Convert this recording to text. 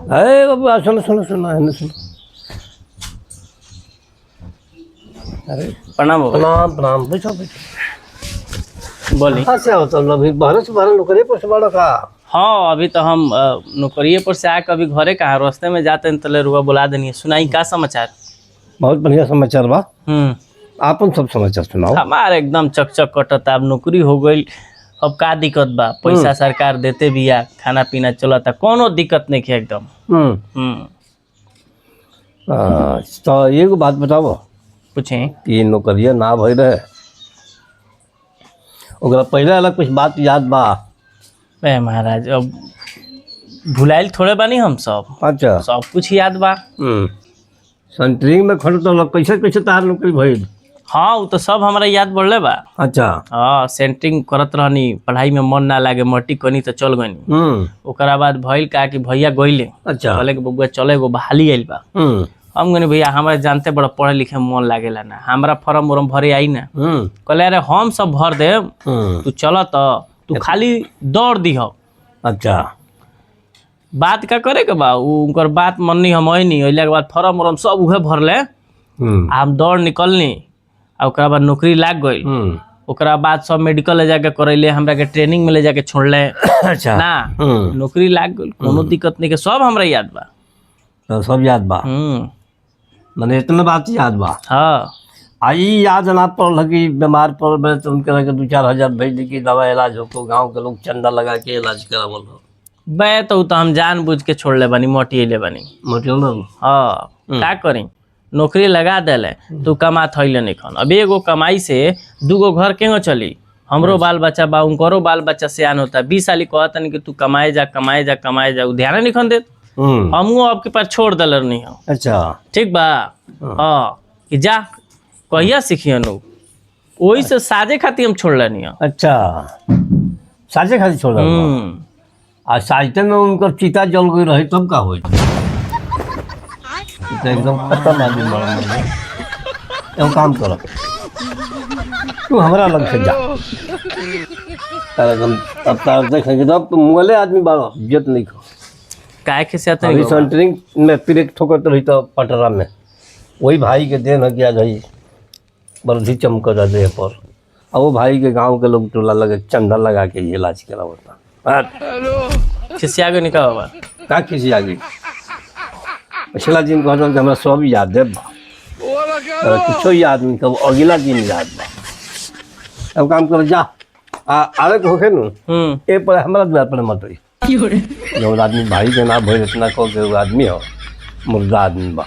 अरे बाबू, सुनो सुनो सुनो, हेने सुनो। अरे प्रणाम बाबा। प्रणाम प्रणाम, बैठो बैठो। बोली। कहाँ से आवत हो अभी? बाहर से बाहर नौकरी पर से बड़ा का? हाँ, अभी तो हम नौकरिए पर से आके अभी घरे कहाँ, रास्ते में जाते हैं तले रुआ बुला देनी। सुनाई का समाचार? बहुत बढ़िया समाचार बा। हम्म। आपन सब समाचार सुनाओ। हमार एकदम चकचक कटता। अब नौकरी हो गई, अब का दिक्कत बा? पैसा सरकार देते बिया, खाना पीना चलता, कोनो दिक्कत नहीं है एकदम। हम्म। हम्म। तो एगो बात बताओ। पूछे। कि नौकरिया ना भई रहे, ओकरा पहले अलग कुछ बात याद बा? ए महाराज, अब भुलाइल थोड़े बानी हम सब। अच्छा। सब कुछ याद बा। हम्म, सेंटरिंग में खड़ो तो कैसे कैसे तार नौकरी भइल? हाँ, वो तो सब हमारा याद बढ़ले बा। अच्छा। हाँ, सेंटरिंग करत रहनी, पढ़ाई में मन ना लागे, मट्टी कनी तो चल गनी। हम्म। ओकरा बाद भइल का कि भैया गइले। अच्छा। कहले कि बबुआ चले, एगो बहाली आइल बा। हम्म। हम गनी, भैया हमरा जानते बड़ा पढ़े लिखे में मन लागेला ना, हमरा फॉर्म उरम भरे आई ना। हम्म। कहले, अरे हम सब भर देब। हम्म। तू चल त तू खाली दौड़ दीह। अच्छा। बात का करे के बा, उ उनकर बात मननी, हम अइनी। अइला के बाद फॉर्म उरम सब उहे भरले। हम्म। आ हम दौड़ निकलनी आ ओकरा बाद नौकरी लाग गइल। हम्म। ओकरा बाद सब मेडिकल ले जाके करैले, हमरा के ट्रेनिंग में ले जाके छोड़ले। अच्छा। ना। हम्म। नौकरी लाग गइल, कोनो दिक्कत नहीं के, सब हमरा याद बा। तो सब याद बा? हम्म। माने इतना बात याद बा? हाँ। आ ई याद ना पड़ल कि बीमार पड़ल बे तो उनके के 2-4 हजार भेज दी कि दवा इलाज हो को गाँव के लोग चंदा लगा के इलाज करावल हो? बे तो उ तो हम जान बुझ के छोड़ले बानी, मोटिएले बानी। मतलब? हाँ, का करी, नौकरी लगा देले तू कमा थैले नहीं खन। अब एगो कमाई से दूगो घर केंगो चली? हमरो बाल बच्चा बा, उनकरो बाल बच्चा सियान होता। 20 साली कहतन कि तू कमाए जा, कमाए जा, कमाए जा, उ ध्यान नहीं खन देत। हम्म। हमहू अब के पास छोड़ देले नहीं हम। अच्छा। ठीक बा, हाँ, कि जा कहिया सीखियन उ, ओही से साजे खातिर हम छोड़ले नहीं हम। अच्छा, साजे खाली छोड़? हम्म। आ साजते में उनकर चिता जल गई रही तब का होई? ई तो एकदम खत्म आदमी मरल है। एगो काम कर, तू हमरा लग से जा। तारा एकदम अब तारा देख एकदम तू मुगले आदमी बारो, इज्जत नहीं खो। काहे खिसियात अभी नहीं बाबा? सेंटरिंग में पिरेक ठोकत रही तो पटरा में वही भाई के देन है कि आज हई बर्दी चमक देह पर, आ वो भाई के गांव के लोग टोला लगे चंदा लगा के ये इलाज करावता। खिसिया गई निका बाबा? का खिसिया गई? पिछला दिन कहल कि हमरा सब याद है बा, तोरा कुछो याद नहीं, कब अगला दिन याद बा। अब काम कर जा, आ आवे के होखे नु। हम्म। ए पर हमरा द्वार पर मत होई। जौन आदमी भाई के ना भइल इतना कह के, उ आदमी हो मुर्दा आदमी बा।